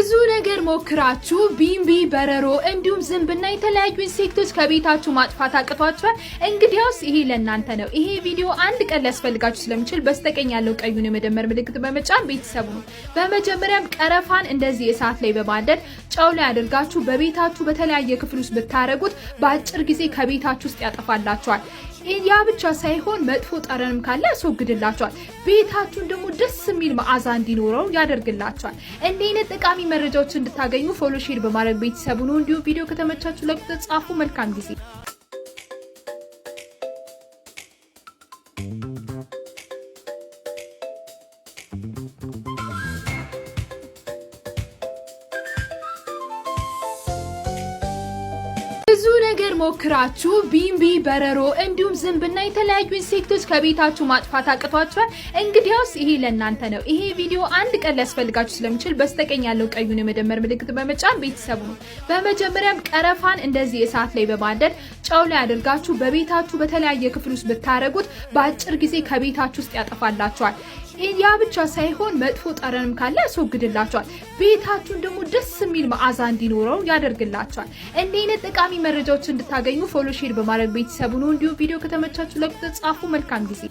ብዙ ነገር ሞክራችሁ ቢምቢ፣ በረሮ እንዲሁም ዝንብና የተለያዩ insect ኦች ከቤታችሁ ማጥፋት አቅቷችኋል? እንግዲያውስ ይሄ ለእናንተ ነው። ይሄ ቪዲዮ አንድ ቀን ሊያስፈልጋችሁ ስለሚችል በስተቀኝ ያለው ቀዩን የመደመር ምልክት በመጫን ቤተሰቡ ነው። በመጀመሪያም ቀረፋን እንደዚህ እሳት ላይ በማንደድ ጨው ላይ አድርጋችሁ በቤታችሁ በተለያየ ክፍል ውስጥ ብታረጉት በአጭር ጊዜ ከቤታችሁ ውስጥ ያጠፋላችኋል። ያ ብቻ ሳይሆን መጥፎ ጠረንም ካለ ያስወግድላችኋል። ቤታችሁን ደግሞ ደስ የሚል መዓዛ እንዲኖረው ያደርግላችኋል። እንዲህ አይነት ጠቃሚ መረጃዎች እንድታገኙ follow፣ share በማድረግ ቤተሰቡ ነው። እንዲሁም ቪዲዮ ከተመቻችሁ ለቁጥር ጻፉ። መልካም ጊዜ። ብዙ ነገር ሞክራችሁ ቢምቢ፣ በረሮ እንዲሁም ዝንብና የተለያዩ insect ኦች ከቤታችሁ ማጥፋት አቅቷችኋል? እንግዲያውስ ይሄ ለእናንተ ነው። ይሄ ቪዲዮ አንድ ቀን ሊያስፈልጋችሁ ስለሚችል በስተቀኝ ያለው ቀዩን የመደመር ምልክት በመጫን ቤተሰቡ ነው። በመጀመሪያም ቀረፋን እንደዚህ እሳት ላይ በማንደድ ጨው ላይ አድርጋችሁ በቤታችሁ በተለያየ ክፍል ውስጥ ብታረጉት በአጭር ጊዜ ከቤታችሁ ውስጥ ያጠፋላችኋል። ያ ብቻ ሳይሆን መጥፎ ጠረንም ካለ ያስወግድላችኋል። ቤታችሁን ደግሞ ደስ የሚል መዓዛ እንዲኖረው ያደርግላችኋል። እንዲህ አይነት ጠቃሚ መረጃዎች እንድታገኙ follow፣ share በማድረግ ቤተሰቡ ነው። እንዲሁም ቪዲዮ ከተመቻችሁ ለቁጥር ጻፉ። መልካም ጊዜ።